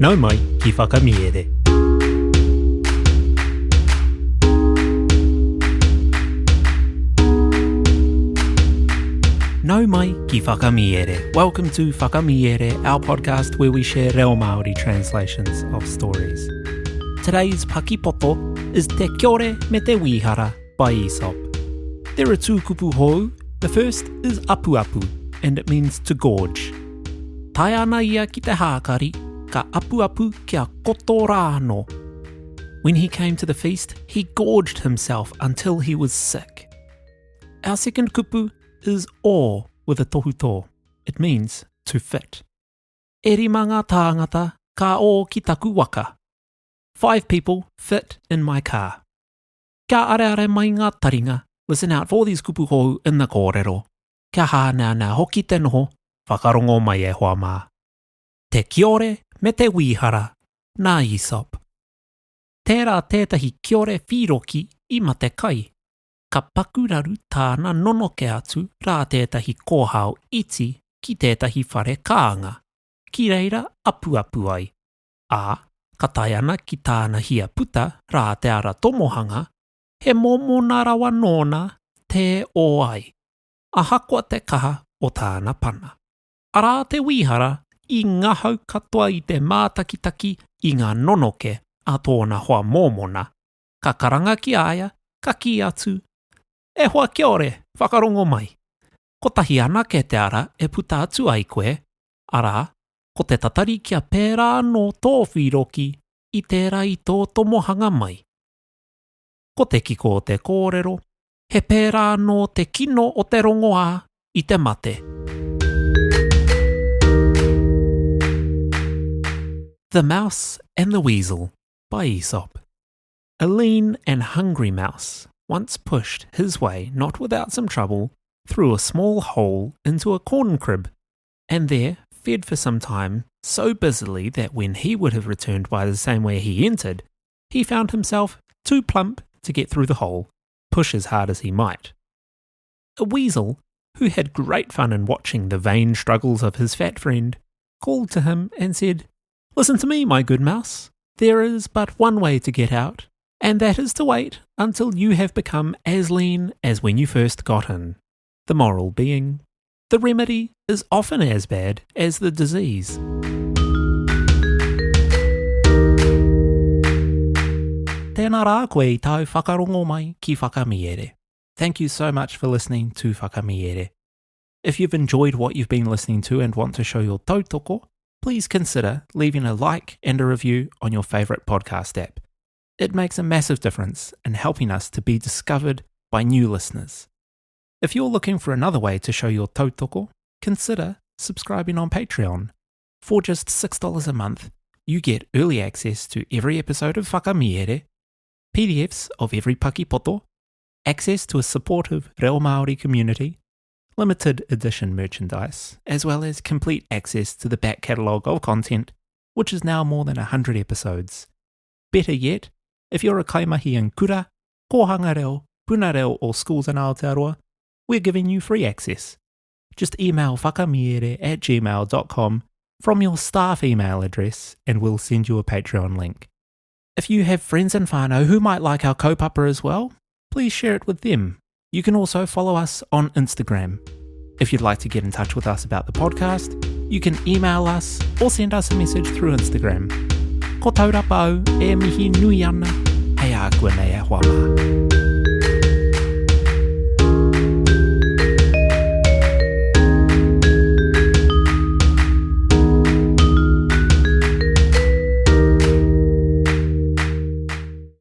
Nau mai ki Whakamiere. Nau mai ki Whakamiere. Welcome to Whakamiere, our podcast where we share reo Māori translations of stories. Today's pakipoto is Te Kiore me te Wīhara by Aesop. There are two kupu hou. The first is apuapu, and it means to gorge. Tae ana ia ki te hākari, ka apuapu kia koto rā anō. When he came to the feast, he gorged himself until he was sick. Our second kupu is o with a tohutō. It means to fit. E rima ngā tāngata ka ō ki taku waka. Five people fit in my car. Kia areare mai ngā taringa, listen out for these kupu hou in the kōrero. Kia hāneanea hoki te noho, whakarongo mai e hoa mā. Te kiore me te wīhara, nā Aesop. Tērā tētahi kiore whīroki i mate kai. Ka paku raru tāna nonoke atu rā tētahi kōhao iti ki tētahi whare kānga, ki reira apuapu ai. Ā, ka tae ana ki tāna hia puta rā te ara tomohanga, he mōmona rawa nōna tē ō ai, ahakoa te kaha o tāna pana. Arā te wīhara i ngahau katoa i te mātakitaki i ngā nonoke a tōna hoa mōmona, ka karanga ki a ia, ka kī atu, E hoa kiore, whakarongo mai. Kotahi anake te ara e puta atu ai koe, arā, ko te tatari kia pērā anō tō whīroki i tērā i tō tomohanga mai. Ko te kiko o te kōrero, he pērā anō te kino o te rongoā i te mate. The Mouse and the Weasel by Aesop. A lean and hungry mouse once pushed his way, not without some trouble, through a small hole into a corn crib, and there fed for some time so busily that when he would have returned by the same way he entered, he found himself too plump to get through the hole, push as hard as he might. A weasel, who had great fun in watching the vain struggles of his fat friend, called to him and said, Listen to me, my good mouse. There is but one way to get out, and that is to wait until you have become as lean as when you first got in. The moral being, the remedy is often as bad as the disease. Tēnā rā koe i tāu whakarongo mai ki Whakamiere. Thank you so much for listening to Whakamiere. If you've enjoyed what you've been listening to and want to show your tautoko, please consider leaving a like and a review on your favourite podcast app. It makes a massive difference in helping us to be discovered by new listeners. If you're looking for another way to show your tautoko, consider subscribing on Patreon. For just $6 a month, you get early access to every episode of Whakamiere, PDFs of every pakipoto, access to a supportive Reo Māori community, limited edition merchandise, as well as complete access to the back catalogue of content, which is now more than 100 episodes. Better yet, if you're a kaimahi in kura, kōhanga reo, puna reo or schools in Aotearoa, we're giving you free access. Just email whakamiere at gmail.com from your staff email address and we'll send you a Patreon link. If you have friends and whānau who might like our kaupapa as well, please share it with them. You can also follow us on Instagram. If you'd like to get in touch with us about the podcast, you can email us or send us a message through Instagram. Ko taurapa au e mihi nui ana, hei ākuanei e hoa mā.